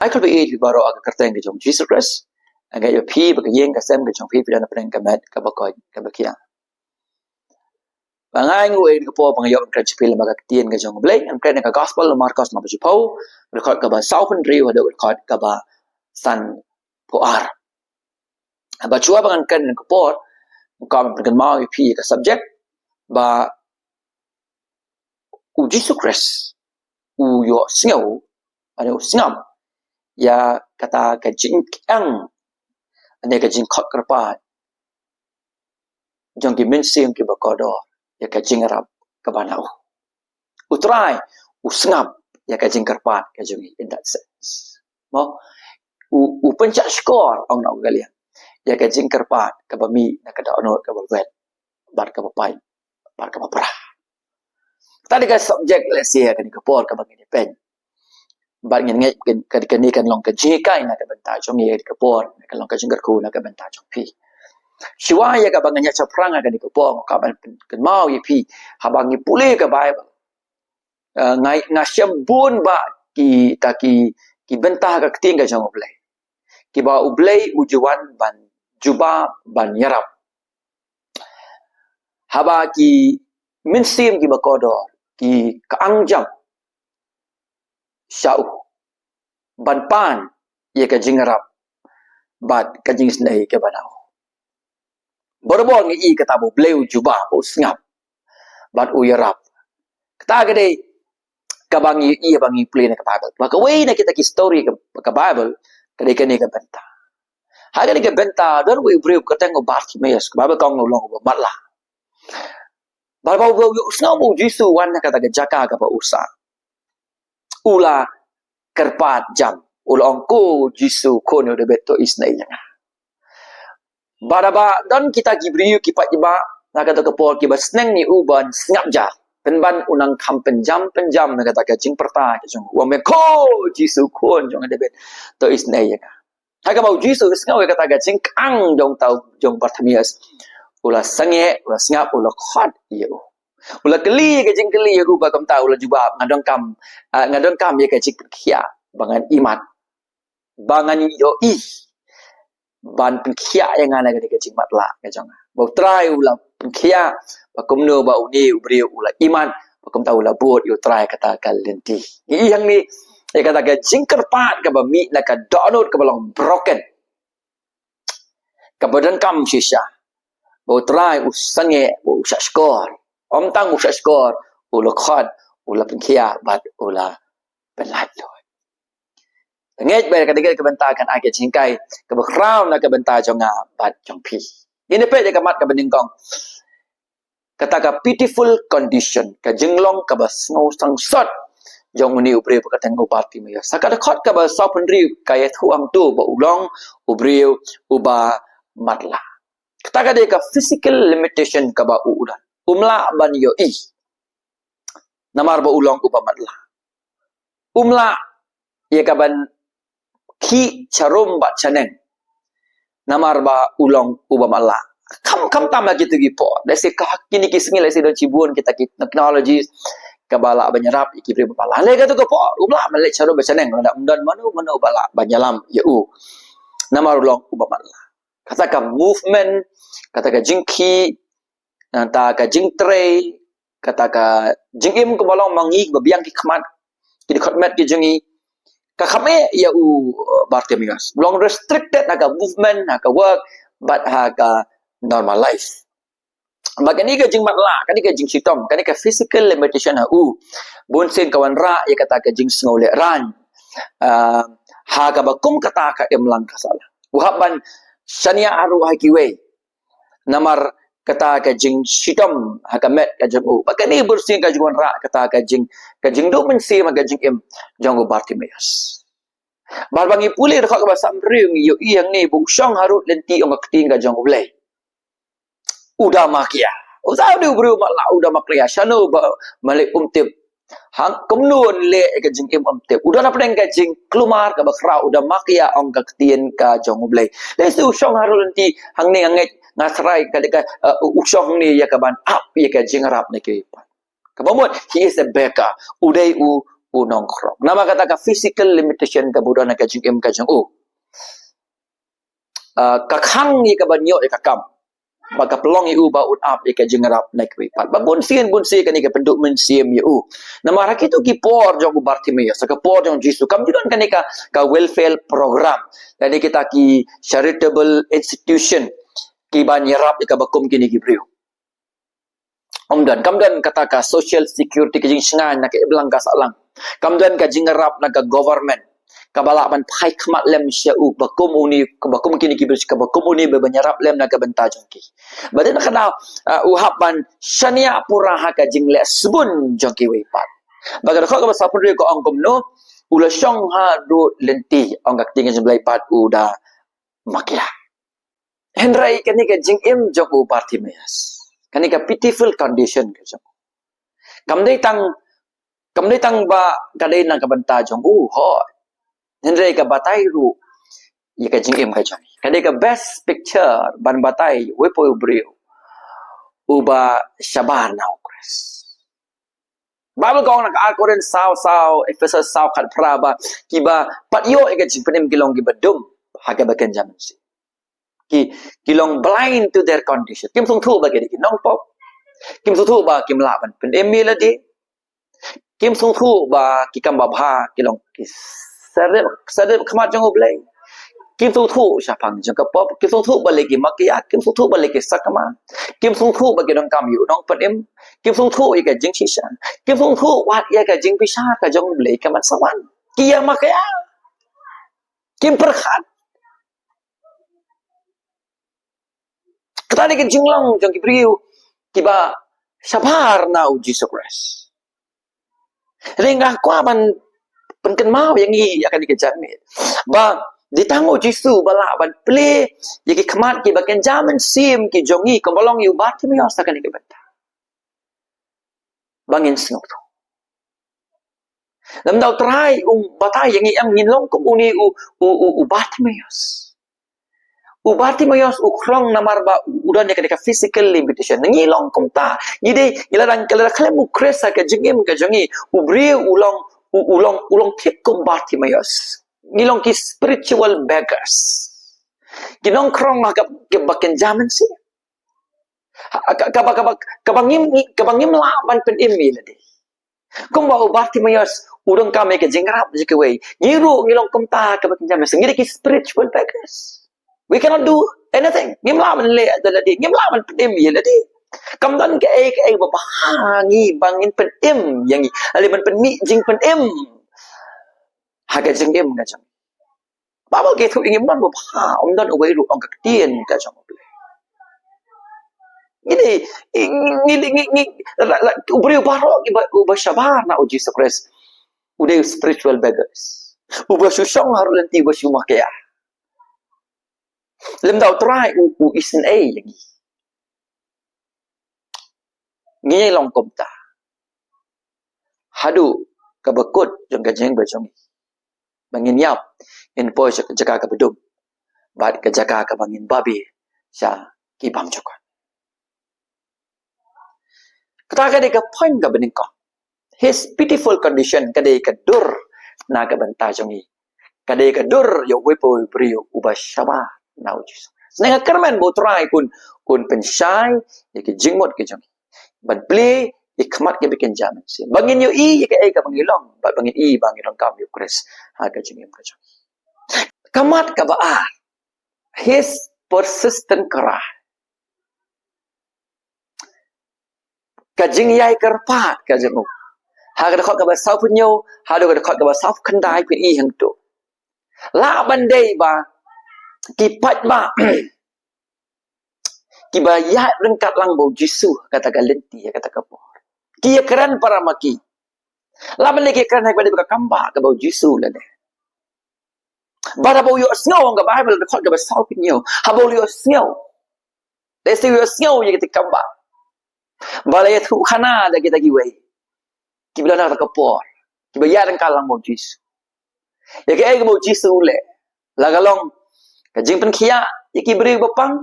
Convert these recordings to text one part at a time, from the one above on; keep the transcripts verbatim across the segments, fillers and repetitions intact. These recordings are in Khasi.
Ai khublei ïa phi baroh ha ka kyrteng ka jong Jisu Khrist. Nga ngeit ba phi bad ka ïing ka sem ka jong phi phi don hapdeng ka met kaba koit kaba khiah. Ba nga ai nguh ïa ka por ba nga ïoh ban kren sha phi lyngba ka ktien ka jong U Blei, ngan kren na ka gospel u Markos lynnong ba shiphew, dkhot kaba sawphew hynriew haduh dkhot kaba sanphew ar. Haba shuwa ba ngan kren ïa ka por, nga kwah ban pynkynmaw ïa phi ïa ka subject ba U Jisu Khrist u ïohsngew, lane u sngap ïa kata ka jingkieng, lane ka jingkhot kyrpad jong ki mynsiem kiba kordor ïa ka jingïarap kaba na u. U Trai u sngap ïa ka jingkyrpad ka jong ngi in that sense. Mo, u, u pynshah shkor, ong na u ka liang, ïa ka jingkyrpad kaba mih na ka dohnud kaba wet bad kaba pait bad kaba pra. Kata dei ka subject lehse ha kane ka por kaba ngin ïa peit. Bad ngin ngeit ka, kane kan long ka jinghikai na ka bynta jong ngi ha kane ka por, kan long ka jingkyrkhu na ka bynta jong phi. Shuwa ïa kaba ngan ïa shaphrang ha kane ka por, nga kwah ban pynkynmaw ïa phi, haba ngi pule ka Baibl, eh, nga, nga shem bun bah kita ki, ki bynta ha ka ktien ka jong U Blei, kiba U Blei u ju wan ban jubab, ban ïarap. Haba ki mynsiem kiba kordor ki kyang jam sha u ban pan ïa ka jingïarap bad ka jingisynei kaba na u. Barabor ngi i kata ba U Blei u jubab, u sngap bad u ïarap. Kata ka dei kaba ngi i ba ngi pule na ka Baibl. Ba kawei na kita ki story ka, ka Baibl, ka dei kane ka bynta. Ha kane ka bynta don uwei u briew kyrteng u Bartimaeus, ka Baibl ka ong u long uba matlah. Bad haba u ïohsngew ba U Jisu u wan na kata ka jaka kaba u sah, u la kyrpad jam, u la ong, "Ko Jisu, Khun u Dabid, to isynei ïa nga." Bad haba don kita ki briew ki paidbah na kata ka por kiba sneng ïa u ban sngap jar, pynban u nang kham pynjam pynjam na kata ka jingpyrta ka jong u, u ong, "Ko Jisu, Khun jong u Dabid, to isynei ïa nga." Ha kaba U Jisu u sngew ïa kata ka jingkyang jong uta u, jong u Bartimaeus, u la sangeh, u la sngap, u la khot ïa u. U la kylli ka jingkylli ïa u, bad kumta u la jubab, "Nga donkam, ah, nga donkam ïa ka jingpynkhiah ba ngan imat, ba ngan ïohi, ban pynkhiah ïa nga na kane ka jingmatlah ka jong nga." Ba U Trai u la pynkhiah ba kumno ba une u briew u la imat, ba kumta u la bud ïa U Trai kata ka lynti. Ngi i hangne ïa kata ka jingkyrpad kaba mih na ka dohnud kaba long broken, kaba donkam shisha, ba U Trai u sangeh, ba u shahshkor. Ym tang u shahshkor, u la khot, u la pynkhiah bad u la pynlait lut. Ngeit ba ka dei ka bynta kan ai ka jinghikai kaba khraw na ka bynta jong nga bad jong phi. Ngin ïa peit ïa ka mat kaba nyngkong, kata ka pitiful condition, ka jinglong kaba sngewsangsot jong une u briew ba kyrteng u Bartimaeus. Ha ka dkhot kaba sawphew hynriew ka ïathuh hangto ba u long u briew uba matlah. Kata ka dei ka physical limitation kaba u don. Um lah ban ïohi namar ba u long uba matlah. Um lah ïa ka ban khih sharum bad shaneng namar ba u long uba matlah. Kham, khamtam ha kito ki por, lehse ha kine ki sngi lehse don shibun kita ki technologies kaba lah ban ïarap ïa ki briew ba matlah. Hynrei ha kato ka por um lah ban leit sharum bad shaneng, lada ym don mano mano ba lah ban ïalam ïa u namar u long uba matlah. Kata ka movement, kata ka jingkhih, kata ka jingtrei, kata ka jingim kaba long ma ngi kiba biang ki khmat, ki dkhot met ki jong ngi, ka kham eh ïa u, uh, Bartimaeus. U long restricted ha ka movement, ha ka work bad ha ka normal life. Ba kane ka jingmatlah, kane ka jingshitom, kane ka physical limitation ha u, bunsien ka wanrah ïa kata ka jingsngewlehrain, ah, ha kaba kum kata ka imlang ka sahlang. U hap ban shaniah haduh ha kiwei namar kata ka jingshitom ha ka met ka jong u. Ba kane bunsien ka jingwanrah kata ka jing, ka jingduh mynsiem ha ka jingim jong u Bartimaeus. Bad ba ngi pule dkhot kaba sawphew hynriew ngi ïohi hangne ba u shong harud lynti ong ka ktien ka jong U Blei. U da makia. U da, u dei u briew matlah, u da makia. Shano ba ma leh um tip. Hang kumno un leh ïa ka jingim um tip. U don hapdeng ka jingkulmar kaba khraw, u da makia ong ka ktien ka jong U Blei. Lehse u shong harud lynti hangne nga ngeit nga tharai ka dei ka, uh, u shong hangne ïa ka ban ap ïa ka jingïarap na kiwei pat. Kaba mut, he is a beggar. U dei u, u nongkhrong. Namar kata ka physical limitation kaba u don ha ka jingim ka jong u, ah, ka khang ïa ka ban ïoh ïa ka kam, ba ka pynlong ïa u ba un ap ïa ka jingïarap na kiwei pat. Ba bun sien bun sien kane ka pynduh mynsiem ïa u. Namar ha kito ki por jong u Bartimaeus, ha ka por jong u Jisu, kam ju don kane ka, ka welfare program, lane kita ki charitable institution kiban ïarap ïa kaba kum kine ki briew. Ym don, kam don kata ka social security, ka jingshngaiñ na ka imlang ka sahlang. Kam don ka jingïarap na ka government kaba lah ban phai khmat lem sha u, ba kum une, kaba kum kine ki briew, kaba kum une ba ban ïarap lem na ka bynta jong ki. Ba dei na ka daw, ah, u hap ban shaniah pura ha ka jingleh sbun jong kiwei pat. Ba ka dkhot kaba saphew hynriew ka ong kumno, u la shong haduh lynti, ong ka ktien ka jong U Blei, pat u da makia. Hynrei kane ka jingim jong u Bartimaeus, kane ka pitiful condition ka jong u, kam dei tang, kam dei tang ba ka dei na ka bynta jong u, hooid. Hynrei ka batai ruh ïa ka jingim ka jong u. Ka dei ka best picture ban batai uwei pa uwei u briew uba shabar na u Khrist. Baibl ka ong na ka ar Korinth saw saw, Ephesus saw khatphra, ba kiba pat ïoh ïa ka jingpynim ki long kiba dum ha kaba kynja mynsiem. Ki, ki long blind to their condition. Kim sngewthuh ba ki dei ki nongpop. Kim sngewthuh ba kim lah ban pynim ïa lade. Kim sngewthuh ba ki kam babha ki long ki sarep, sarep khmat jong U Blei. Kim sngewthuh shaphang jong ka pop. Kim sngewthuh ba lei ki makia. Kim sngewthuh ba lei ki sakma. Kim sngewthuh ba ki donkam ïa u nongpynim. Kim sngewthuh ïa ka jingshisha. Kim sngewthuh wat ïa ka jingbishar ka jong U Blei ka ban sa wan. Ki ïa makia. Kim pyrkhat. Kata dei ka jinglong jong ki briew kiba shabar na u Jisu Khrist. Hynrei nga kwah ban pynkynmaw ïa ngi ïa kane ka jingmut, ba dei tang u Jisu ba lah ban plie ïa ki khmat kiba kynja mynsiem ki jong ngi, kumba long ïa u Bartimaeus ha kane ka bynta. Ba ngin sngewthuh. Lymda u Trai u batai ïa ngi, em ngin long kum une u, u, u, u Bartimaeus. U Bartimaeus u khrong namar ba u don ïa ka, ka physical limitation. Ngi long kumta. Ngi dei, ngi la dang, ngi la dang khlem u Khrist ha ka jingim ka jong ngi, u briew u long, u, u long, u long tip kum Bartimaeus. Ngi long ki spiritual beggars. Ki nongkhrong ha ka, kaba kynja mynsiem. Ha, ka, kaba, kaba, kaba ngim, kaba ngim lah ban pynim ïa lade. Kumba u Bartimaeus u donkam ïa ka jingïarap jong kiwei, ngi ruh ngi long kumta, kaba kynja mynsiem. Ngi dei ki spiritual beggars. We cannot do anything. Ngim lah ban leh da lade, ngim lah ban pynim ïa lade. Kam don kaei kaei ba bha ha ngi ba ngin pynim ïa ngi, lane ban pynmih jingpynim ha ka jingim ka jong ngi. Baibl ka ïathuh ïa ngi, ym don ba bha, ym don uwei ruh, ong ka ktien ka jong U Blei. Ngi dei, ngi, ngi, ngi, ngi, la, la, u briew baroh uba, uba shabar na u Jisu Khrist u dei u spiritual beggars. Uba shu shong haduh lynti, uba shu makia. Lymda u Trai u, u isynei ïa ngi, ngi long kumta. Haduh kaba kut jong ka jingim ka jong ngi, ba ngin ïap, ngin poi sha ka jaka kaba dum, bad ka jaka kaba ngin babe sha ki bymjukut. Kata ka dei ka point kaba nyngkong. His pitiful condition ka dei ka dur na ka bynta jong ngi. Ka dei ka dur ïa uwei pa uwei u briew uba shabar na u Jisu. Nga kyrmen ba u Trai un, un pynshai ïa ki jingmut ki jong ngi, ban plie ïa ki khmat kiba kynja mynsiem, ba ngin ïohi ïa kaei kaba ngi long, bad ba ngin i ba ngi donkam ïa u Khrist ha ka jingim ka jong ngi. Ka mat kaba ar, his persistent cry. Ka jingïai kyrpad ka jong u. Ha ka dkhot kaba sawphew hynñiew haduh ka dkhot kaba sawphew khyndai phin i hangto. Lah ban dei ba ki paidbah kiba ïaid ryngkat lang bad u Jisu ha kata ka lynti, ha kata ka por, ki ïakren para ma ki. Lah ban dei ki ïakren ha kaba dei ka kam ba kaba u Jisu u la leh. Bad haba u ïohsngew, ong ka Baibl, dkhot kaba sawphew hynñiew, haba u ïohsngew, lehse u ïohsngew ïa kita ki kam ba, ba la ïathuhkhana da kita kiwei kiba la na kata ka por, kiba ïaid ryngkat lang bad u Jisu, ïa kaei kaba u Jisu u leh. La ka long ka jingpynkhiah ïa ki briew ba pang,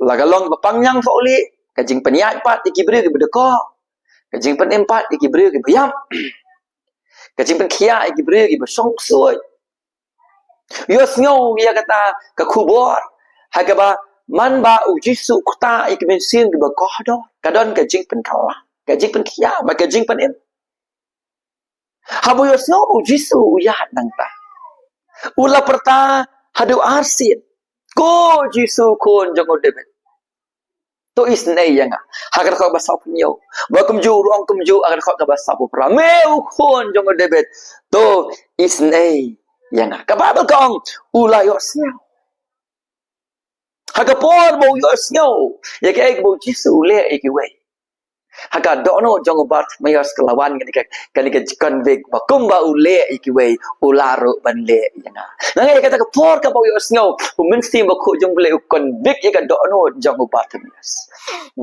la ka long ba pang ñiang sohlieh, ka jingpynïaid pat ïa ki briew kiba dkoh, ka jingpynim pat ïa ki briew kiba ïap. Ka jingpynkhiah ïa ki briew kiba shong ksuid. Ïohsngew ïa kata ka khubor ha kaba man ba u Jisu u ktah ïa ki mynsiem kiba kordor. Ka don ka jingpynkylla, ka jingpynkhiah bad ka jingpynim. Haba u ïohsngew ba u Jisu u ïaid nangta, u la pyrta haduh arsien, "Ko Jisu, Khun jong u Dabid, to isynei ïa nga." Ha ka dkhot kaba sawphew hynñiew. Ba kumjuh ruh u ong kumjuh ha ka dkhot kaba sawphew phra, "Me u Khun jong u Dabid, to isynei ïa nga." Ka Baibl ka ong, u la ïohsngew. Ha ka por ba u ïohsngew ïa kaei kaba u Jisu u leh ïa kiwei, ha ka dohnud jong u Bartimaeus ka la wan kane ka, kane ka jingkonvict ba kumba u leh ïa kiwei, u lah ruh ban leh ïa nga. Nga ngeit ïa kata ka por kaba u ïohsngew, u Mynsiem Bakhuid jong u Blei u convict ïa ka dohnud jong u Bartimaeus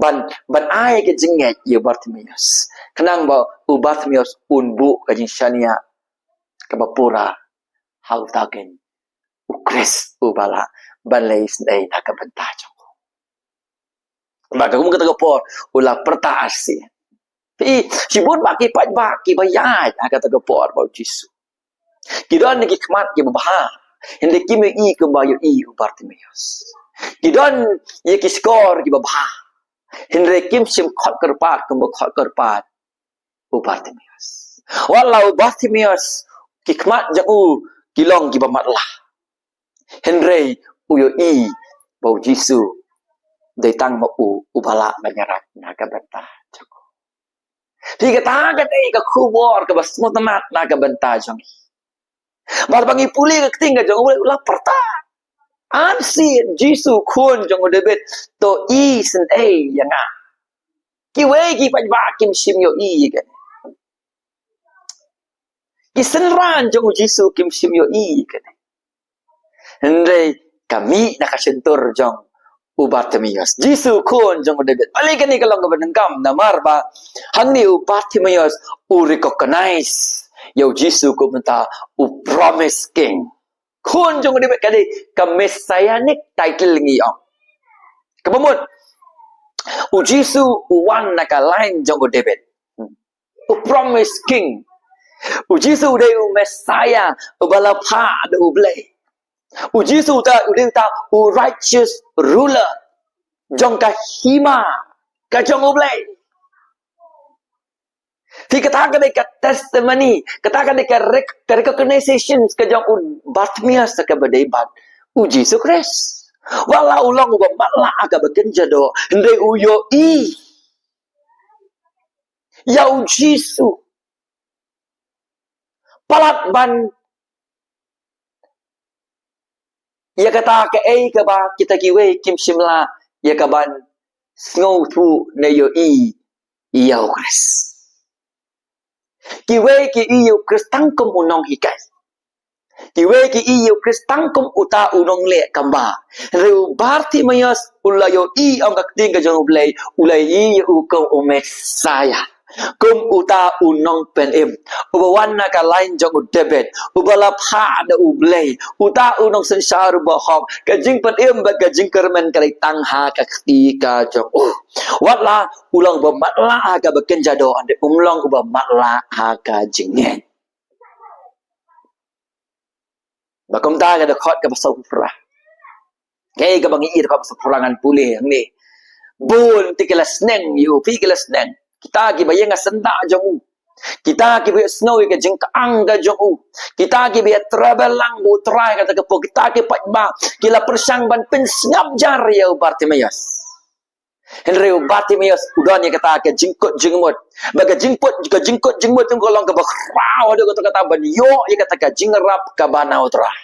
ban, ban ai ka jingngeit ïa u Bartimaeus, khnang ba u Bartimaeus un buh ka jingshaniah kaba pura ha uta u Khrist uba lah ban leit isynei na ka bynta jong u. Bad ka kum kata ka por u la pyrta arsien. Phi, shibun bah ki paidbah kiba ïaid ha kata ka por bad u Jisu. Ki don ïa ki khmat kiba bha, hynrei kim ïohi kumba ïohi u Bartimaeus. Ki don ïa ki shkor kiba bha, hynrei kim shym khot kyrpad kumba khot kyrpad u Bartimaeus. Wat la u Bartimaeus ki khmat jong u ki long kiba matlah, hynrei u ïohi ba u Jisu dei tang ma u uba lah ban ïarap na ka bynta jong u. Phi, kata ka dei ka khubor kaba sngewtynnat na ka bynta jong ngi. Bad ba ngi pule ka ktien ka jong u Blei, u la pyrta arsien, "Jisu, Khun jong u Dabid, to isynei ïa nga." Kiwei ki paidbah kim shym ïohi ïa kane. Ki synran jong u Jisu kim shym ïohi ïa kane. Hynrei ka mih na ka shyntur jong u Bartimaeus, "Jisu, Khun jong u Dabid." Balei kane ka long kaba donkam? Namar ba hangne u Bartimaeus u recognize ïa u Jisu kum uta u promised king. Khun jong u Dabid, ka dei ka messianic title ngi ong. Kaba mut, u Jisu u wan na ka line jong u Dabid. U promised king. U Jisu u dei u Messiah uba la phah da u Blei. U Jisu uta u dei uta u righteous ruler jong ka hima ka jong u Blei. Phi, kata ka dei ka testimony, kata ka dei ka rec-, ka recognition ka jong u Bartimaeus kaba dei bad u Jisu Khrist. Wat la u long uba matlah ha kaba kynja doh, hynrei u ïohi ïa u Jisu. Palat ban ïa kata kaei kaba kita kiwei kim shym lah ïa kaban sngewthuh ne ïohi ïa u Khrist. Kiwei ki ïohi ïa u Khrist tang kum u nonghikai. Kiwei ki ïohi ïa u Khrist tang kum uta u nongleh kamba. Hynrei u Bartimaeus u la ïohi, ong ka ktien ka jong u Blei, u la ïohi ïa u kum u Messiah, kum uta u nongpynim uba wan na ka line jong u Dabid, uba la phah da u Blei, uta u nongsynshar uba hok. Ka jingpynim bad ka jingkyrmen ka dei tang ha ka kti ka jong u. Wat la u long uba matlah ha kaba kynja doh, hynrei um long uba matlah ha ka jingngeit. Ba kumta ka dkhot kaba sawphew phra. Kaei kaba ngi ïohi dkhot sawphew phra, ngan pule hangne. Bun te ki la sneng ïa u, phi, ki la sneng. Kita kiba ïeng ha syndah jong u, kita kiba ïohsngew ïa ka jingkyang ka jong u, kita kiba ïa travel lang bad u Trai kata ka por, kita ki paidbah ki la pyrshang ban pynsngap jar ïa u Bartimaeus. Hynrei u Bartimaeus u don ïa kata ka jingkut jingmut. Ba ka jingput, ka jingkut jingmut jong u ka long kaba khraw haduh katta katta ban ïoh ïa kata ka jingïarap kaba na u Trai.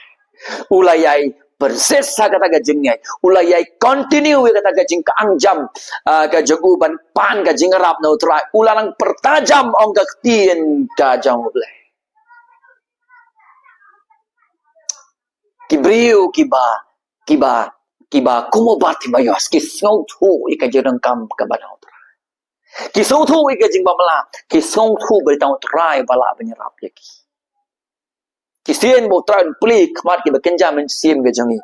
U la ïai persist ha kata ka jingngeit. U la ïai continue ïa kata ka jingkyang jam, ah, ka jong u ban pan ka jingïarap na u Trai. U la nang pyrta jam, ong ka ktien ka jong u Blei. Ki briew kiba, kiba, kiba kum u Bartimaeus ki sngewthuh ïa ka jingdonkam kaba na u Trai. Ki sngewthuh ïa ka jingbymlah, ki sngewthuh ba dei tang u Trai ba lah ban ïarap ïa ki. Ki sien ba u Trai un plie khmat kiba kynja mynsiem ka jong ngi.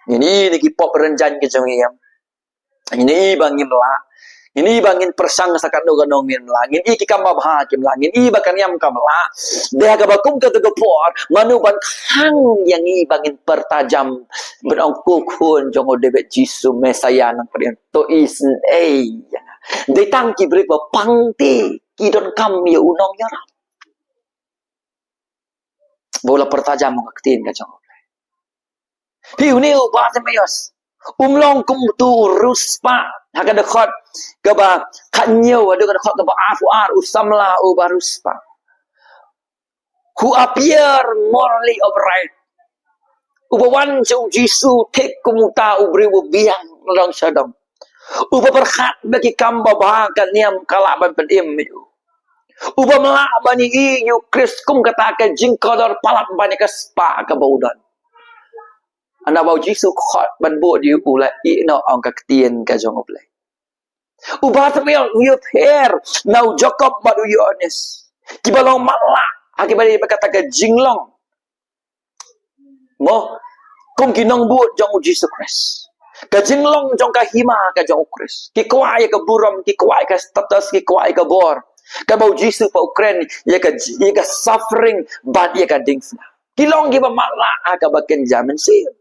Ngin ïohi na ki pop rynjang ka jong ngi, em. Ngin ïohi ba ngim lah, Ngin ïohi ba ngin pyrshang sa katno katno ngin lah. Ngin ïohi ki kam babha kim lah. Ngin ïohi ba ka niam kam lah. Dei ha kaba kum kato ka por, mano ban khang ïa ngi ba ngin pyrtajam, ban ong, Ko Khun jong u David, Jisu Messaïah Nongpynim, to isynei ïa nga. Dei tang ki briew ba pang te ki donkam ïa u nongïarap. Ba u la pyrtajam ong ka ktien ka jong u Blei. Hi une u Bartimaeus, um long kum uto u riewspah. Ha ka dkhot kaba khathynñiew haduh ka dkhot kaba arphew ar, u samla uba riewspah, who appear morally upright, uba wan sha u Jisu thik kum uta u briew uba biang na dong sha dong, uba pyrkhat ba ki kam babha ka niam ka lah ban pynim ïa u, uba ym lah ban ïohi ïa u Khrist kum kata ka jingkordor palat ban ïa ka spah kaba u don. Hynda ba u Jisu khot ban buh ïa u, u la ïeh noh ong ka ktien ka jong u Blei. U Bartimaeus u ïapher na u Jakob bad u Ïoannis, kiba long matlah ha kaba dei bad kata ka jinglong, mo, kum ki nongbud jong u Jisu Khrist. Ka jinglong jong ka hima ka jong u Khrist. Ki kwah ïa ka burom, ki kwah ïa ka status, ki kwah ïa ka bor. Kaba u Jisu pat u kren ïa ka, ïa ka suffering bad ïa ka diengphna. Ki long kiba matlah ha kaba kynja mynsiem.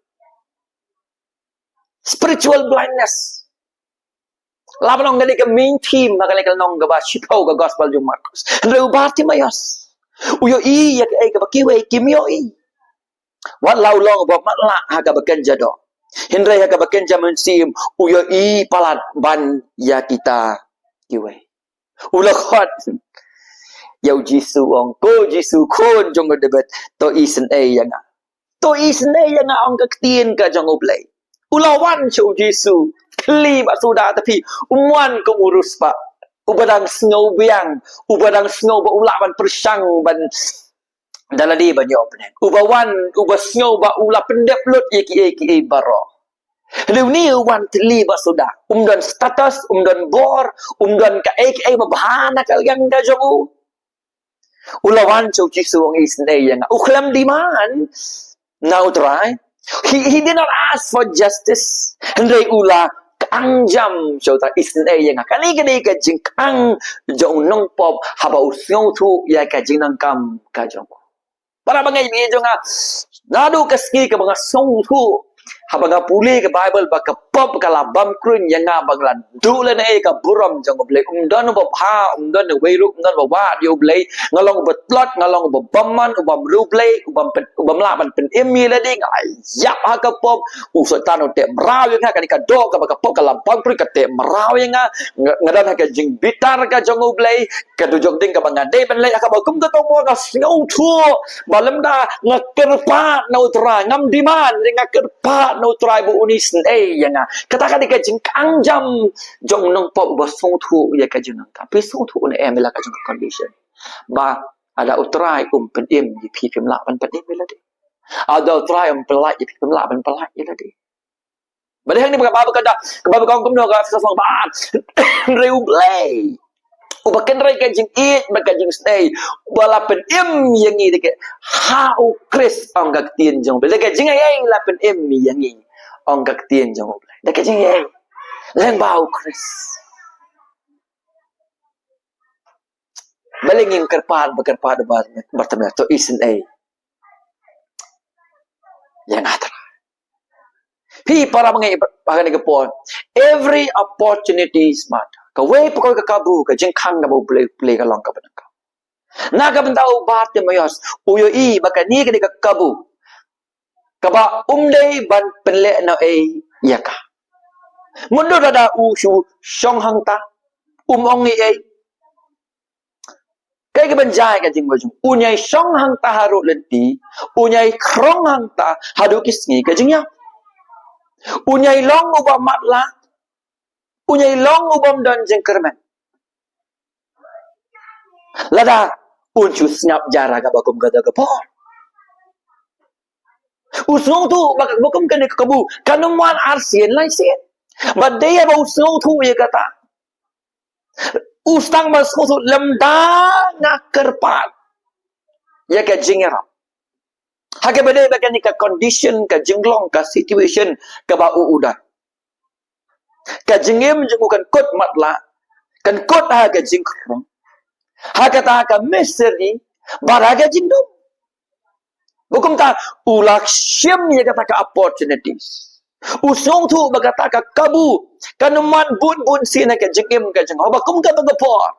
Spiritual blindness. Lah ban ong kane ka main theme ha kane ka lynnong kaba shiphew ka gospel jong u Markos. Hynrei u Bartimaeus u ïohi ïa kaei kaba kiwei kim ïohi. Wat la u long uba matlah ha kaba kynja doh, hynrei ha kaba kynja mynsiem u ïohi palat ban ïa kita kiwei. U la khot ïa u Jisu, u ong, Ko Jisu, Khun jong u David, to isynei ïa nga. To isynei ïa nga, ong ka ktien ka jong u Blei. U la wan sha u Jisu, thylli bad suda, te phi, um wan kum u riewspah uba dang sngew biang, uba dang sngew ba u lah ban pyrshang ban da lade ban ïoh bneng. Uba wan, uba sngew ba u la pyndep lut ïa kiei kiei baroh. Hynrei une u wan thylli bad suda. Um don status, um don bor, um don kaei kaei babha na ka liang ka jong u. U la wan sha u Jisu, u ong, isynei ïa nga. U khlem demand na u Trai. He, he did not ask for justice. Hynrei u la kang jam sha u Trai, isynei ïa nga. Kane ka dei ka jingkang jong u nongpop haba u sngewthuh ïa ka jingdonkam ka jong u. Para bangeit jong nga, naduh ka sngi kaba nga sngewthuh, haba nga pule ka Baibl, ba ka pop ka la bam kruiñ ïa nga, ba nga la duh lehnohei ïa ka burom jong u Blei. Um don uba bha, um don uwei ruh, um don uba wad ïa u Blei. Nga long uba tlot, nga long uba bymman, uba mriewblei, uba ym pyn-, uba ym lah ban pynim ïa lade, nga la ïap ha ka pop. U Soitan u teh mraw ïa nga, kane ka doh kaba ka pop ka la bam kruiñ ka teh mraw ïa nga. Nga, nga don ha ka jingbitar ka jong u Blei. Ka dujok ding kaba nga dei ban leh ha kaba kum kato mo, nga sngewthuh ba lymda nga kyrpad na u Trai, ngam demand, nga kyrpad na u Trai ba un isynei ïa nga. Kata ka dei ka jingkang jam jong u nongpop uba sngewthuh ïa ka jingdonkam. Phi sngewthuh ne em ïa la ka jong ka condition? Ba lada u Trai um pynim ïa phi, phim lah ban pynim ïa lade. Lada u Trai um pyllait ïa phi, phim lah ban pyllait ïa lade. Ba dei hangne ba ka Baibl ka da, ka Baibl ka ong kumno, ka Ephesos lynnong ba ar. Hynrei u Blei uba kynrei ka jingïeit bad ka jingisynei, uba la pynim ïa ngi da ka, ha u Khrist, ong ka ktien jong u Blei. Da ka jingaiei la pynim ïa ngi, ong ka ktien jong u Blei. Da ka jingaiei. Lyngba u Khrist. Balei ngin kyrpad ba kyrpad, ba, ba tymmen, to isynei ïa nga Trai. Phi para bangeit, ha kane ka por, every opportunity is matter. Kawei pat kawei ka kabu, ka jingkhang kaba u Blei u plie ka long kaba nyngkong. Na ka bynta u Bartimaeus, u ïohi ba kane ka dei ka kabu kaba um dei ban pynlehnohei ïa ka. Mynta lada u shu shong hangta, um ong ei ei, kaei kaban jia ïa ka jingmut jong u? Un ïai shong hangta haduh lynti, un ïai khrong hangta haduh ki sngi ka jingïap. Un ïai long uba matlah, un ïai long uba ym don jingkyrmen. Lada un shu sngap jar ha kaba kum kata ka por. U sngewthuh ba kaba kum kane ka kabu kan ym wan arsien laisien. Ba dei ba u sngewthuh ïa kata, u sdang ban sngewthuh, lymda nga kyrpad ïa ka jingïarap. Ha kaba dei ba kane ka condition, ka jinglong, ka situation kaba u, u don, ka jingim jong u kan kut matlah, Kan kut ha ka jingkhrong, ha kata ka misery, bad ha ka jingdum. Ba kumta u la shim ïa kata ka opportunities. U sngewthuh ba kata ka kabu kan ym wan bun bun sien ha ka jingim ka jong u. Ba kum kata ka por,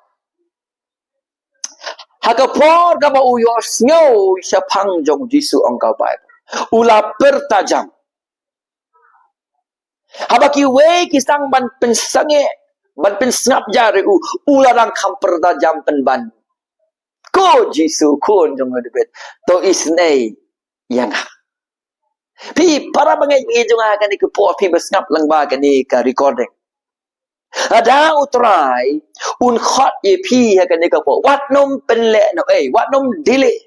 ha ka por kaba u ïohsngew shaphang jong u Jisu, ong ka Baibl, u la pyrta jam. Haba kiwei ki sdang ban pynsangeh, ban pynsngap jar ïa u, u la dang kham pyrta jam pynban. Ko Jisu, Khun jong u David, to isynei ïa nga. Phi para bangeit jong nga, ha kane ka por phi ba sngap lyngba kane ka recording, lada U Trai un khot ïa phi ha kane ka por, wat nym pynlehnohei, wat nym delay.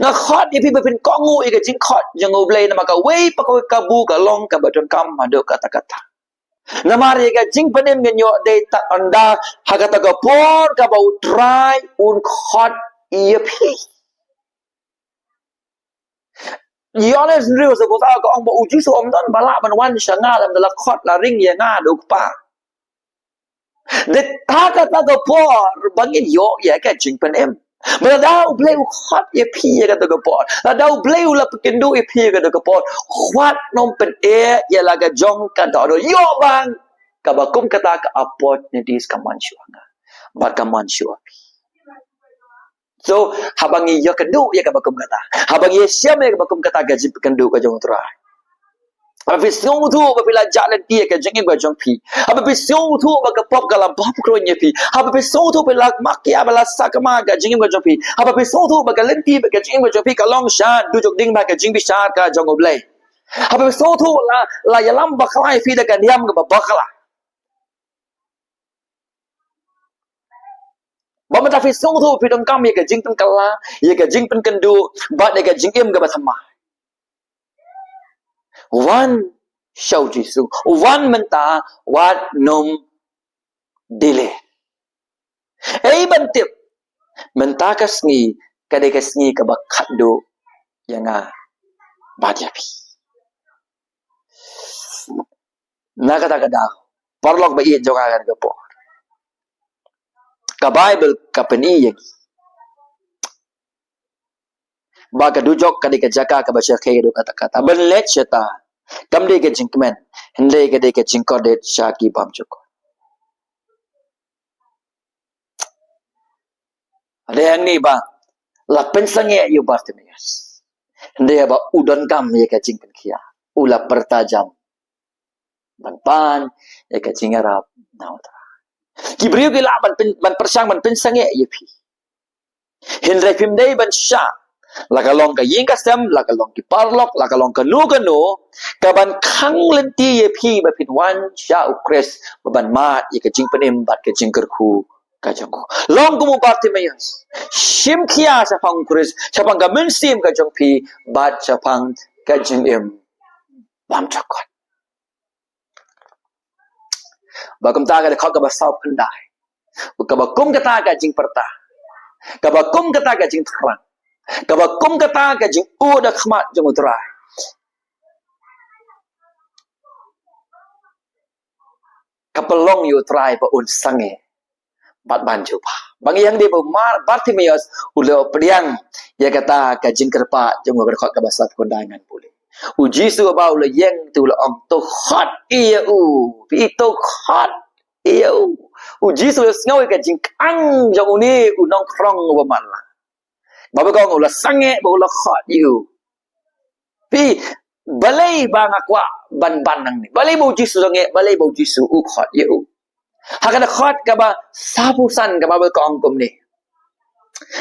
Nga khot ïa phi ba phin kohnguh ïa ka jingkhot jong U Blei, namar kawei pa kawei ka kabu ka long kaba donkam haduh katta katta. Namar ïa ka jingpynim ngin ïoh dei tang ynda ha kata ka por kaba U Trai un khot ïa phi. Ïoannis hynriew, sa ka ong ba U Jisu um don ba lah ban wan sha nga lymda la khot la ring ïa nga da U Kpa. Dei ha kata ka por ba ngin ïoh ïa ka jingpynim. Ba lada U Blei u khot ïa phi ha kata ka por, lada U Blei u la pynkynduh ïa phi ha kata ka por, wat nym pyneh ïa la ka jong ka dohnud. Ïoh bang kaba kum kata ka opportunities ka mon shuwa nga bad ka mon shuwa phi. So haba ngi ïakynduh ïa kaba kum kata, haba ngi ïashem ïa kaba kum kata ka jingpynkynduh ka jong U Trai, haba phi sngewthuh ba phi la jah lynti ïa ka jingim ka jong phi, haba phi sngewthuh ba ka pop ka la bam kruiñ ïa phi, haba phi sngewthuh ba la makia, ba la sakma ka jingim ka jong phi, haba phi sngewthuh ba ka lynti bad ka jingim ka jong phi ka long sha dujok ding bad ka jingbishar ka jong U Blei, haba phi sngewthuh la, la ïalam bakla ïa phi da ka niam kaba bakla. Ba mynta phi sngewthuh phi donkam ïa ka jingpynkylla, ïa ka jingpynkynduh bad ïa ka jingim kaba thymmai, wan sha U Jisu, wan mynta, wat nym delay. Ei ban tip, mynta ka sngi ka dei ka sngi kaba khatduh ïa nga bad ïa phi. Na kata ka daw, paralok ba ïeit jong nga ha kane ka por, ka Baibl ka pyni ïa ngi ba ka dujok ka dei ka jaka kaba shyrkhei haduh katta katta. Ban leit shata kam dei ka jingkmen, hynrei ka dei ka jingkordit sha ki bymjukut. Dei hangne ba la pynsangeh ïa u Bartimaeus, hynrei ba u donkam ïa ka jingpynkhiah, u la pyrta jam ban pan ïa ka jingïarap na U Trai. Ki briew ki lah ban pyn-, ban pyrshang ban pynsangeh ïa phi, hynrei phim dei ban shah, la ka long ka ïing ka sem, la ka long ki paralok, la ka long kano kano, ka ban khang lynti ïa phi ba phin wan sha U Khrist, ba ban mad ïa ka jingpynim bad ka jingkyrkhu ka jong u. Long kum u Bartimaeus, shim khia shaphang U Khrist, shaphang ka mynsiem ka jong phi bad shaphang ka jingim bymjukut. Ba kumta ka dkhot kaba sawphew khyndai, kaba kum kata ka jingpyrta, kaba kum kata ka jingthrang, kaba kum kata ka jingud ha khmat jong U Trai, ka pynlong ïa U Trai ba un sangeh bad ban jubab. Ba ngi ïohi ba u Mar-, Bartimaeus u la pdiang ïa kata ka jingkyrpad jong u, ka dkhot kaba sawphew khyndai ngan pule. U Jisu haba u la ïeng te u la ong, "To khot ïa u, phi, to khot ïa u." U Jisu u la sngew ïa ka jingkhang jong une u nongkhrong uba matlah. Ba ba ka ong u la sangeh bad u la khot ïa u. Phi, balei ba nga kwah ban ban nangne? Balei ba u Jisu sangeh? Balei ba u Jisu u khot ïa u? Ha ka dkhot kaba sawphew san ka Baibl ka ong kumne: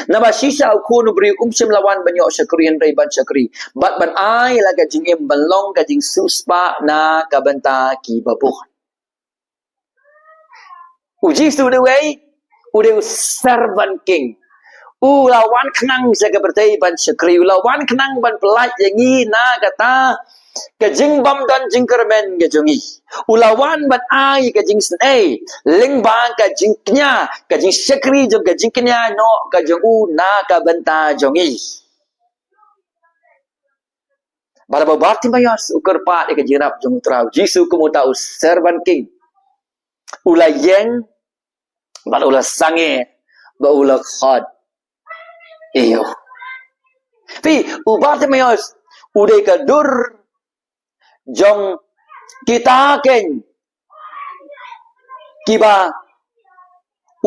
Naba shisha U Khun u briew um shym la wan ban ïoh shakri hynrei ban shakri, bad ban ai la ka jingim ban long ka jingsiewspah na ka bynta kiba bun. U Jisu u dei uwei, u dei u servant king. U la wan khnang sha ka pyrthei ban shakri, u la wan khnang ban pyllait ïa ngi na kata ka jingbymdon jingkyrmen ka jong ngi. U la wan ban ai ka jingsnei lyngba ka jingkñia, ka jingshakri jong ka jingkñia noh ka jong u na ka bynta jong ngi. Bad haba u Bartimaeus u kyrpad ïa ka jingïarap jong U Trai, u Jisu kum uta u servant king u la ïeng Bad u la sangeh, bad u la khot ïa u. Phi, u Bartimaeus u dei ka dur jong kita keiñ kiba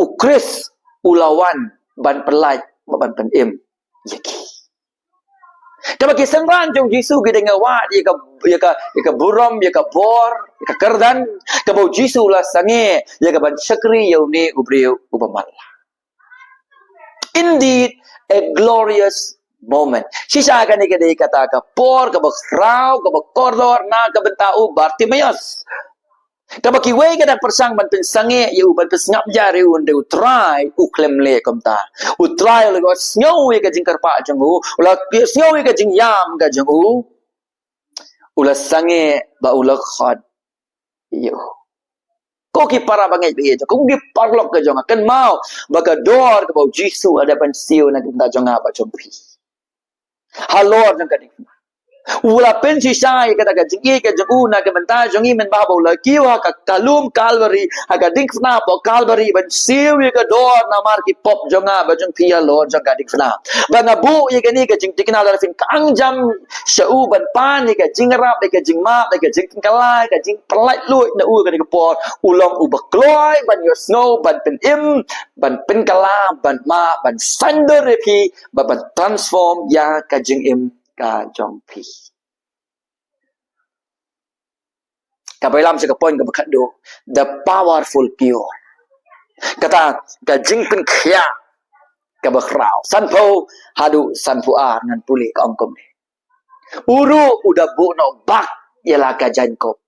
u Khrist u la wan ban pyllait bad ban pynim ïa ki. Kaba ki synran jong u Jisu ki dang ïa wad ïa ka, ïa ka, ïa ka burom, ïa ka bor, ïa ka kyrdan kaba u Jisu u la sangeh ïa ka ban shakri ïa une u briew uba matlah. Indeed, a glorious moment. Shisha kane ka dei kata ka por kaba khraw, kaba kordor na ka bynta u Bartimaeus. Kaba kiwei ka dang pyrshang ban pynsangeh ïa u, ban pynsngap jar ïa u, hynrei u Trai u khlem leh kumta. U Trai u la sngew ïa ka jingkyrpad jong u, u la sngew ïa ka jingïam ka jong u. U la sangeh bad u la khot ïa u. Ko ki para bangeit ba ïeit, ko ki paralok ka jong nga, kynmaw ba ka dor kaba u Jisu u la dep ban siew na ka bynta jong nga bad jong phi halor jong ka diengphna. U la pynshisha ïa kata ka jingïeit ka jong u na ka bynta jong ngi, mynba ba u la kiew ha ka, ka lum Kalbari, ha ka diengphna hapoh Kalbari, ban siew ïa ka dor namar ki pop jong nga bad jong phi halor jong ka diengphna. Ba nga buh ïa kane ka jingtikna lada phin khangjam sha u ban pan ïa ka jingïarap, ïa ka jingmap, ïa ka jingpynkylla, ïa ka jingpynlait luid na u ha kane ka por, u long uba kloi ban ïohsngew, ban pynim, ban pynkylla, ban map, ban saiñdur ïa phi, ban, ban transform ïa ka jingim ka jong phi. Kaba ïalam sha ka point kaba khatduh, the powerful cure. Kata ka jingpynkhiah kaba khraw. Sanphew haduh sanphew ar ngan pule, ka ong kumne. U ruh u da buh noh bak ïa la ka jaiñkup.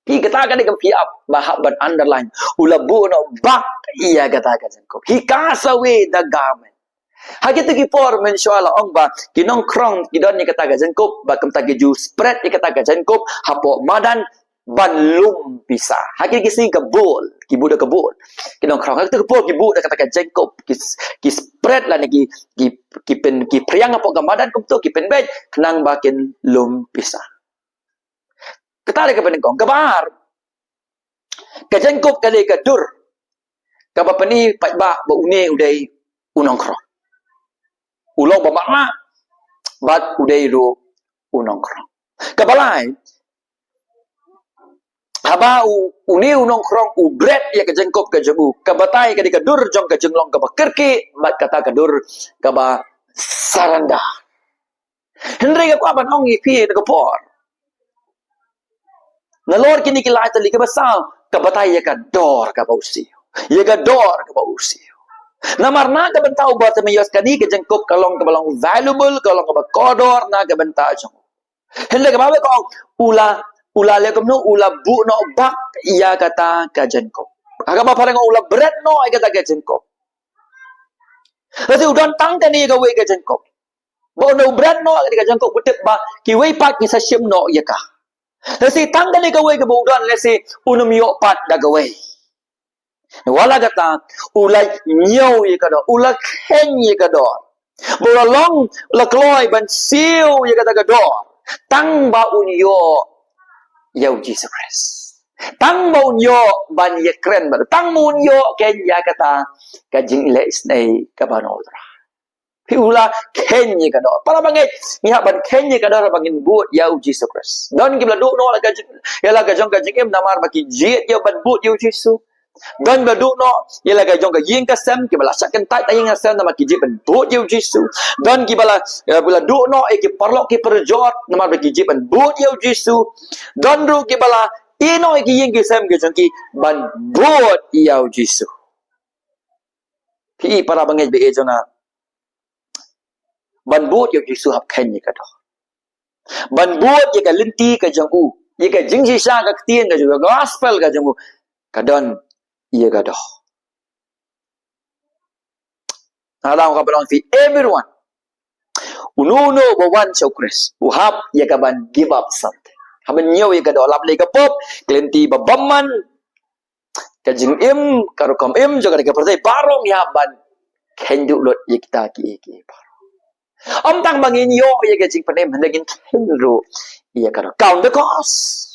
Phi, kata ka dei kaba phi hap, ba hap ban underline. U la buh noh bak ïa kata ka jaiñkup. He cast away the garment. Ha kito ki por mynshuwa la ong ba ki nongkhrong ki don ïa kata ka jaiñkup, bad kumta ki ju spread ïa kata ka jaiñkup hapoh madan ban lum pisa. Ha kito ki sngi ka bol, ki buh da ka bol. Ki nongkhrong ha kito ki por ki buh da kata ka jaiñkup, ki, ki spread lane ki, ki, ki pyn, ki phriang hapoh ka madan kumto, ki pynbeit khnang ba kin lum pisa. Kata dei kaba nyngkong. Kaba ar, ka jaiñkup ka dei ka dur kaba pyni paidbah ba une u dei u nongkhrong. U long ba matlah bad u dei ruh u nongkhrong. Kaba lai, haba u, une u nongkhrong u bret ïa ka jaiñkup ka jong u, ka batai ka dei ka dur jong ka jinglong kaba kyrkieh bad kata ka dur kaba surrender. Hynrei nga kwah ban ong ïa phi ha kane ka por, nalor kine ki lai tylli kiba saw, ka batai ïa ka dor kaba u siew. Ïa ka dor kaba u siew. Namar na ka bynta u Bartimaeus kane ka jaiñkup ka long kaba long valuable, ka long kaba kordor na ka bynta jong u. Hynrei kaba bha ka ong, u la, u la leh kumno, u la buh noh bak ïa kata ka jaiñkup. Ha kaba phareng u la bret noh ïa kata ka jaiñkup. Lehse u don tang kane kawei ka jaiñkup. Ba u, u bret noh ïa ka jaiñkup, u tip ba kiwei pat kin sa shim noh ïa ka. Lehse tang kane kawei kaba u don, lehse un ym ïoh pat da kawei. Wat la kata, u la ñiew ïa ka dor, u la kheiñ ïa ka dor. Ba u la long, u la kloi ban siew ïa kata ka dor tang ba un ïoh ïa u Jisu Khrist. Tang ba un ïoh ban ïakren bad u, tang ba un ïoh kheiñ ïa kata ka jingleh isynei kaba na u Trai. Phi, u la kheiñ ïa ka dor. Para bangeit, ngi hap ban kheiñ ïa ka dor ba ngin bud ïa u Jisu Khrist. Don kiba la duh noh la ka jing, ïa la ka jong ka jingim namar ba ki jied ïa ban bud ïa u Jisu. Don ba la duh noh ïa la ka jong ka ïing ka sem, kiba la shah kyntait na ïing na sem namar ki jied ban bud ïa u Jisu. Don kiba la, eh, ba la duh noh ïa ki paralok ki parajor namar ba ki jied ban bud ïa u Jisu. Don ruh kiba la ïeh noh ïa ki ïing ki sem ki jong ki ban bud ïa u Jisu. Phi, para bangeit ba ïeit jong nga, ban bud ïa u Jisu hap kheiñ ïa ka dor. Ban bud ïa ka lynti ka jong u, ïa ka jingshisha, ka ktien ka jong u, ka gospel ka jong u, ka don ïa ka dor. Nga dang kwah ban ong ïa phi, everyone, uno uno ba wan sha u Khrist u hap ïa ka ban give up something. Hap ban ñiew ïa ka dor, lap lei ka pop, ka lynti ba bymman, ka jingim, ka rukom im jong ka, ka pyrthei baroh, ngi hap ban kheiñ duh lut ïa kita kiei kiei baroh. Ym tang ba ngin ïoh ïa ka jingpynim, hynrei ngin kheiñ ruh ïa ka dor. Count the cost.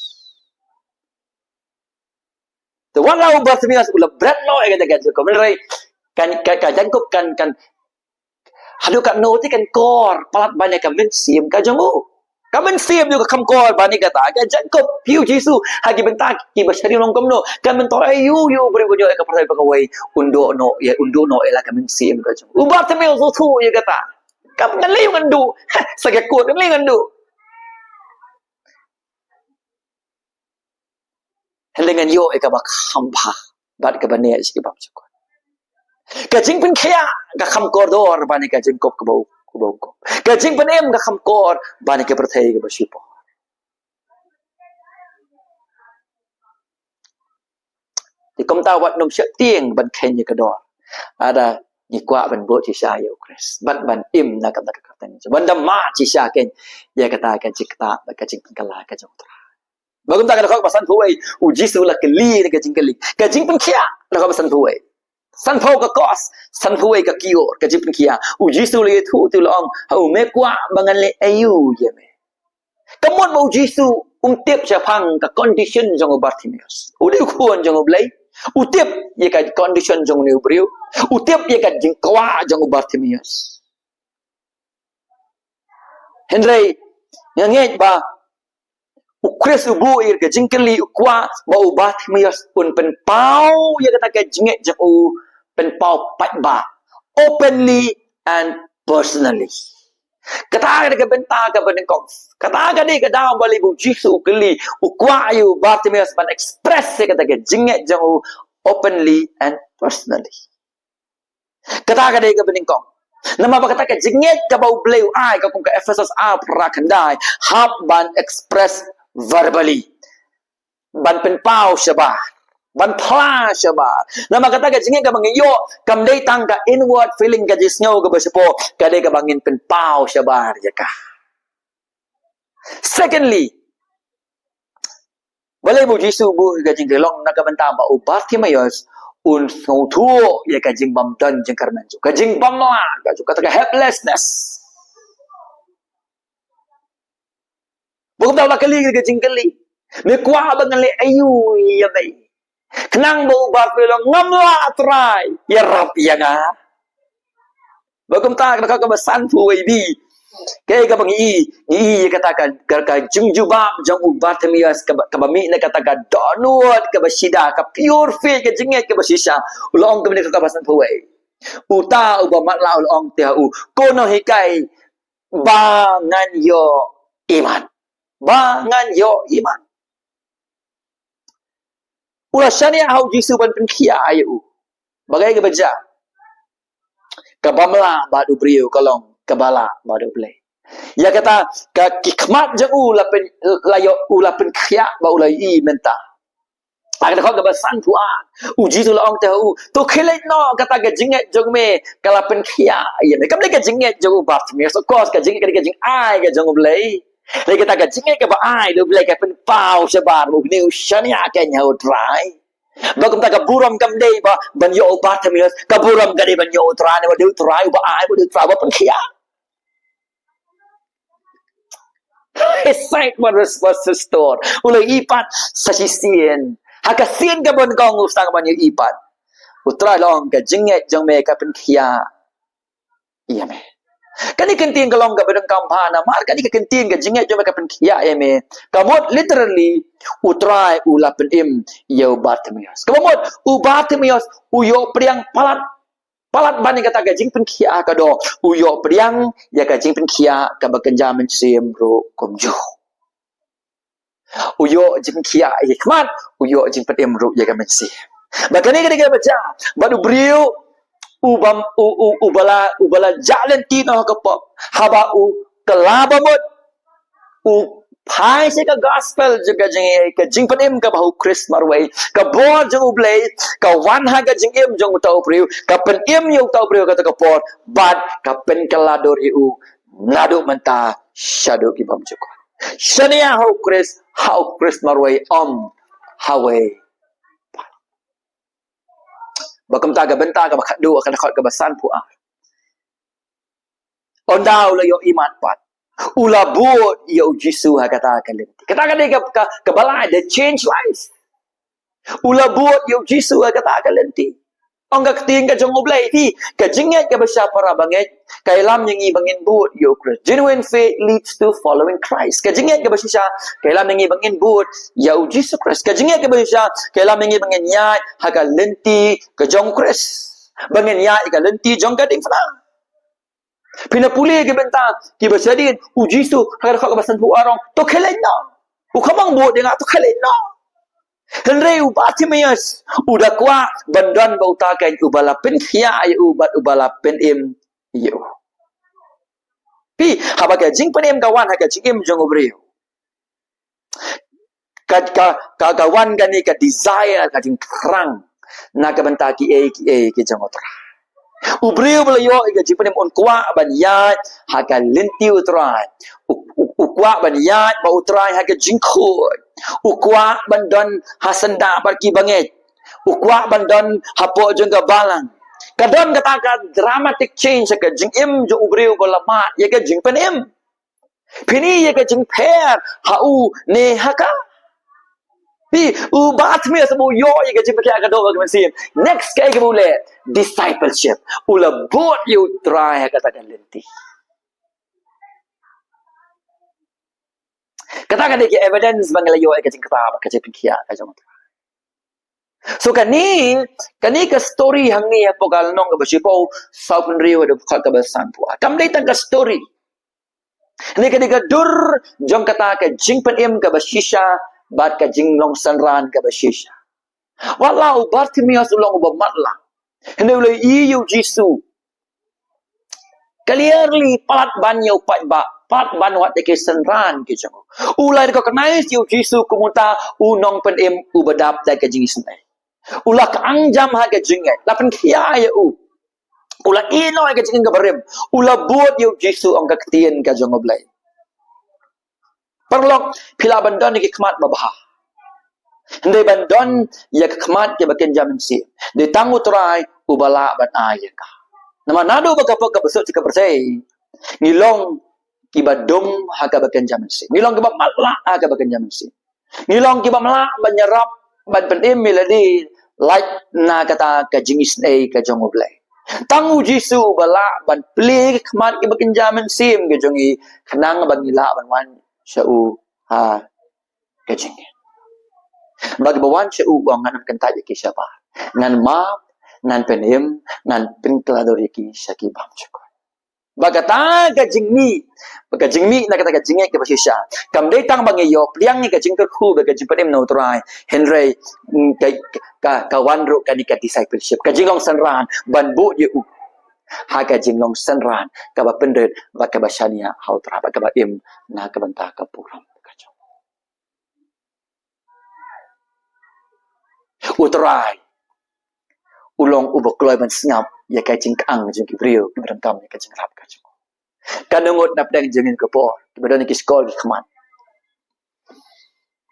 Te wat la u Bartimeus u la bret noh ïa ka jaiñkup. Hynrei kan, ka, ka jaiñkup kan, kan haduh katno te kan kor palat ban ïa ka mynsiem ka jong u. Ka mynsiem jong u ka kham kor ban ïa kata ka jaiñkup. Ïa u Jisu ha ki bynta kiba shadien long kumno. Kan myntoi ïa u, ïa u briew ban ïoh ïa ka pyrthei ba kawei. Un duh noh ïa, un duh noh ïa la ka mynsiem ka jong u. U Bartimeus u thuh ïa kata. Kam, ngan leh ngan duh. Sa ka kut ngan leh ngan duh. Hynrei ngan ïoh ïa kaba kham bha bad kaba neh sha ki bymjukut. Ka jingpynkhiah ka kham kordor ban ïa ka jingkup kaba u, kaba u kup. Ka jingpynim ka kham kor ban ïa ka pyrthei kaba shipor. Te kumta wat nym sheptieng ban kheiñ ïa ka dor. Lada ngi kwah ban bud shisha ïa u Khrist bad ban im na ka bynta ka kyrteng, ban da mad shisha kein ïa kata ka jingktah bad ka jingpynkylla ka jong u Trai. Ba kumta ka dkhot ba sanphew wei, u Jisu u la kylli na ka jingkylli. Ka jingpynkhiah, ka dkhot ba sanphew wei. Sanphew ka kos, sanphew wei ka kyiur, ka jingpynkhiah. U Jisu u la ïathuh te u la ong ha u, me kwah ba ngan leh aïu ïa me? Ka mut ba u Jisu um tip shaphang ka condition jong u Bartimeus. U dei u khun jong u Blei. U tip ïa ka condition jong une u briew. U tip ïa ka jingkwah jong u Bartimeus. Hynrei nga ngeit ba u Khrist u buh ïa ka jingkylli, u kwah ba u Bartimeus un pynpaw ïa kata ka jingngeit jong u, pynpaw paidbah, openly and personally. Kata ka dei ka bynta kaba nyngkong. Kata ka dei ka daw ba lei ba u Jisu u kylli, u kwah ïa u Bartimeus ban express ïa kata ka jingngeit jong u openly and personally. Kata ka dei kaba nyngkong. Namar ba kata ka jingngeit kaba u Blei u ai, ka kum ka Ephesus ar phra khyndai, hap ban express verbally. Ban pynpaw shabar, ban phla shabar. Namar kata ka jingngeit kaba ngi ïoh kam dei tang ka inward feeling, ka jingsngew kaba shapoh, ka dei kaba ngin pynpaw shabar ïa ka. Secondly, balei ba u Jisu u buh ka jingkylli? Long na ka bynta ba u Bartimeus un sngewthuh ïa ka jingbymdon jingkyrmen jong u, ka jingbymlah ka jong u, kata ka helplessness. Ba kumta u la kylli ka jingkylli, me kwah ba ngan leh aïu ïa me? Khnang ba u Bartimeus u ong, ngam lah Trai, ïarap ïa nga. Ba kumta ka dkhot kaba sanphew wei B, kaei kaba ngi i, ngi i ïa kata ka, ka, ka jingjubab jong u Bartimeus kaba, kaba mih na kata ka dohnud kaba shida, ka pure faith, ka jingngeit kaba shisha. U la ong kumne, ka dkhot kaba sanphew wei. Uta uba matlah u la ong te ha u, ko nonghikai, ba ngan ïoh imat. Ba ngan ïoh imat. U la shaniah ha u Jisu ban pynkhiah ïa u. Ba kaei kaba jia? Ka bym lah bad u briew ka long kaba lah bad u Blei. Ïa kata ka, ki khmat jong u la pyn, la ïoh, u la pynkhiah ba u la ïohi mynta. Ha ka dkhot kaba sanphew ar, u Jisu u la ong te ha u, to khie leit noh, kata ka jingngeit jong me ka la pynkhiah ïa me. Kam dei ka jingngeit jong u Bartimeus, of course, ka jingngeit ka dei ka jingai ka jong u Blei. Lei kata ka jingngeit kaba ai da u Blei ka pynpaw shabar ba une u shaniah kein ha u Trai. Ba kumta ka burom kam dei ba ban ïoh u Bartimeus, ka burom ka dei ban ïoh u Trai, namar ba dei u Trai uba ai, ba dei u Trai uba pynkhiah. He said what was, was restored. U la ïohi pat sa shisien. Ha ka sien kaba nyngkong u sdang ban ïohi pat. U Trai u la ong ka jingngeit jong me ka pynkhiah ïa me. Kane ka kyntien ka long kaba donkam bha namar kane ka kyntien ka jingngeit jong me ka pynkhiah ïa me, ka mut literally u Trai u la pynim ïa u Bartimeus. Kaba mut u Bartimeus u ïoh pdiang palat, palat ban ïa kata ka jingpynkhiah ka doh, u ïoh pdiang ïa ka jingpynkhiah kaba kynja mynsiem ruh kumjuh. U ïoh jingpynkhiah ïa ki khmat, u ïoh jingpynim ruh ïa ka mynsiem. Ba kane ka dei kaba jia bad u briew uba, u, u, uba la, uba la jah lynti noh ha ka pop, haba u kylla ba mut u phai sha ka gospel jong ka jingïeit, ka jingpynim kaba ha u Khrist marwei, ka bor jong u Blei ka wan ha ka jingim jong uta u briew, ka pynim ïa uta u briew ha kata ka por bad ka pynkylla dur ïa u naduh mynta shaduh ki bymjukut. Shaniah ha u Khrist, ha u Khrist marwei, ym ha wei. Ba kumta ka bynta kaba khatduh, ka dkhot kaba sanphew ar. Ynda u la ïoh imat pat, u la bud ïa u Jisu ha kata ka lynti. Kata ka dei ka, ka, kaba lai, the change life. U la bud ïa u Jisu ha kata ka lynti. Ong ka ktien ka jong U Blei, phi, ka jingngeit kaba shisha para bangeit ka ïalam ïa ngi ba ngin bud ïa u Khrist. Genuine faith leads to following Christ. Ka jingngeit kaba shisha ka ïalam ïa ngi ba ngin bud ïa u Jisu Khrist. Ka jingngeit kaba shisha ka ïalam ïa ngi ba ngin ïaid ha ka lynti ka jong u Khrist, ba ngin ïaid ha ka lynti jong ka diengphna. Phi na pule ki bynta kiba shadien, u Jisu ha ka dkhot kaba sanphew ar u ong, to khie leit noh. U khlem ong bud ïa nga, to khie leit noh. Hynrei u Bartimaeus u da kwah ban don bad uta keiñ uba la pynkhiah ïa u bad uba la pynim ïa u. Phi, haba ka jingpynim ka wan ha ka jingim jong u briew, ka, ka, ka, ka wan kane ka desire, ka jingthrang na ka bynta kiei kiei ki jong u Trai. U briew ba la ïoh ïa ka jingpynim un kwah ban ïaid ha ka lynti u Trai. U, u, u kwah ban ïaid bad u Trai ha ka jingkhuid. U kwah ban don ha syndah bad ki bangeit. U kwah ban don hapoh jong ka balang. Ka don kata ka dramatic change ha ka jingim jong u briew ba la mad ïa ka jingpynim. Phin i ïa ka jingpher ha u ne ha ka. Phi, u Bartimaeus ba u ïoh ïa ka jingpynkhiah ka doh bad ka mynsiem. Next kaei kaba u leh? Discipleship. U la bud ïa u Trai ha kata ka lynti. Kata ka dei ka evidence ba ngi la ïoh ïa ka jingkyrpad bad ka jingpynkhiah ka jong u Trai. So kane, kane ka story hangne hapoh ka lynnong kaba shiphew saw phew hynriew haduh dkhot kaba sanphew ar. Kam dei tang ka story. Kane ka dei ka dur jong kata ka jingpynim kaba shisha bad ka jinglong synran kaba shisha. Wat la u Bartimaeus u long uba matlah, hynrei u la ïohi ïa u Jisu. Clearly, palat ban ïa u paidbah, palat ban wat ïa ki synran ki jong u. U la recognize ïa u Jisu kum uta u nongpynim uba dap da ka jingisynei. U la kyang jam ha ka jingngeit, la pynkhiah ïa u. U la ïehnoh ïa ka jingim kaba rim. U la bud ïa u Jisu, ong ka ktien ka jong U Blei. Paralok, phi lah ban don ïa ki khmat babha, hynrei ban don ïa ki khmat kiba kynja mynsiem, dei tang u Trai uba lah ban ai ïa ka. Namar naduh ba ka pop ka pyrshah ka pyrshah, ngi long kiba dum ha kaba kynja mynsiem. Ngi long kiba matlah ha kaba kynja mynsiem. Ngi long kiba matlah ban ïarap, ban pynim ïa lade lait na kata ka jingisynei ka jong U Blei. Tang u Jisu uba lah ban plie ki khmat kiba kynja mynsiem ki jong ngi, khnang ba ngi lah ban wan sha u ha ka jingngeit. Ba kiba wan sha u, u ong, ngan ym kyntait ïa ki shabar. Ngan map, ngan pynim, ngan pynkylla dur ïa ki sha ki bymjukut. Ba kata ka jingmih, ba ka jingmih na kata ka jingngeit kaba shisha, kam dei tang ba ngi ïoh pdiang ïa ka jingkyrkhu bad ka jingpynim na u Trai, hynrei, mm, ka, ka, ka wan ruh kane ka discipleship, ka jinglong synran ban bud ïa u ha ka jinglong synran kaba pynrit bad kaba shaniah ha u Trai bad kaba im na ka bynta ka burom ka jong u. U Trai u long uba kloi ban sngap ïa ka jingkyang jong ki briew kiba donkam ïa ka jingïarap ka jong u. Katno ngut na pdeng jong ngi kane ka por kiba don ïa ki shkor ki khmat,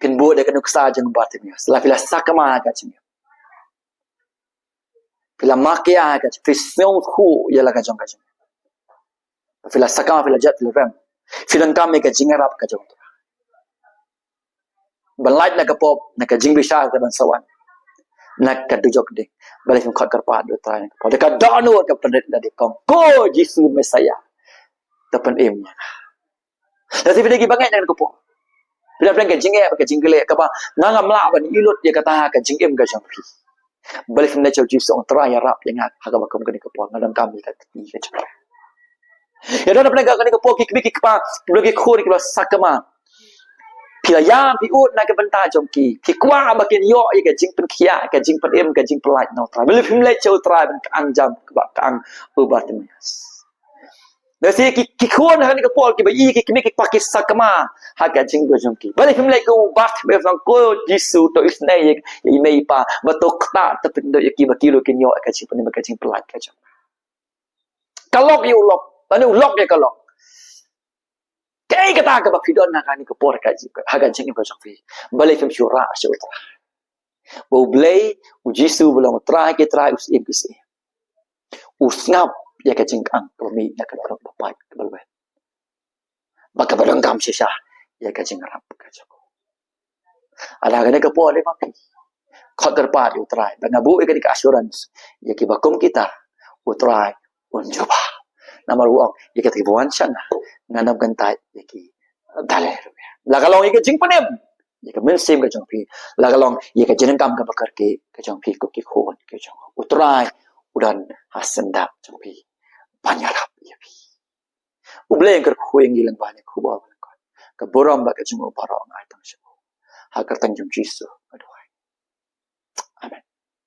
phin bud ïa ka nuksa jong u Bartimaeus, la phi la sakma ka jong u. Phi la makia ka jong u, phi sngewthuh ïa la ka jong ka jong u. Phi la sakma, phi la jot, phi la rem. Phi donkam ïa ka jingïarap ka jong u Trai ban lait na ka pop, na ka jingbishar ka ban sa wan na ka dujok ding. Balei phim khot kyrpad ïa u Trai na ka pop? Da ka dohnud ka pynrit lade, kong, ko Jisu Messaïah, to pynim ïa nga. Lada phi dei kiba ngeit na kane ka por, phi la pdiang ka jingeh bad ka jingkylli kaba nga ngam lah ban ïoh lut ïa kata ka jingim ka jong phi. Balei phim leit sha u Jisu, ong, Trai, ïarap ïa nga ha kaba kum kane ka por, nga donkam ïa ka kti ka jong phi. Ïa, don na pdeng kane ka por ki kmie ki kpa, ki briew ki khun kiba sakma. Phi la ïam phi ud na ka bynta jong ki. Phi kwah ba kin ïoh ïa ka jingpynkhiah, ka jingpynim, ka jingpynlait na u Trai. Balei phim leit sha u Trai ban kyang jam kaba kyang u Bartimaeus? Lada ki, ki khun ha kane ka por kiba ïohi ki kmie ki kpa ki sakma ha ka jingim jong ki, balei phim leit kum u Bartimaeus, ong, ko Jisu, to isynei ïa i mei i pa, ba to ktah, to pyndonkam ïa ki ba ki ruh kin ïoh ïa ka jingpynim, ka jingpynlait ka jong nga. Ka lok ïa u lok, lane u lok ïa ka lok. Kaei kata kaba phi don ha kane ka por, ka jing, ha ka jingim ka jong phi? Balei phim shu rah sha u Trai? Ba u Blei, u Jisu ba long u Trai ki trai, u Syiem ki syiem, u sngap ïa ka jingkyang kaba mih na ka dohnud ba pait kaba lwet, ba kaba donkam shisha ïa ka jingïarap ka jong u. Lada kane ka por dei ma phi, Khot kyrpad ïa u Trai ba nga buh ïa kane ka assurance ïa kiba kum kita, u Trai un jubab. Namar u ong, ïa kita kiba wan sha nga, ngan ym kyntait ïa ki da lade ruh. La ka long ïa ka jingpynim ïa ka mynsiem ka jong phi, la ka long ïa ka jingdonkam kaba kyrkieh ka jong phi ko ki khun ki jong u Trai, u don ha syndah jong phi ban ïarap ïa phi. U Blei un kyrkhu ïa ngi lyngba kane ka khubor ba nyngkong. Ka burom bad ka jingnguh baroh nga ai tang sha u. Ha ka kyrteng jong Jisu nga duwai. Amen.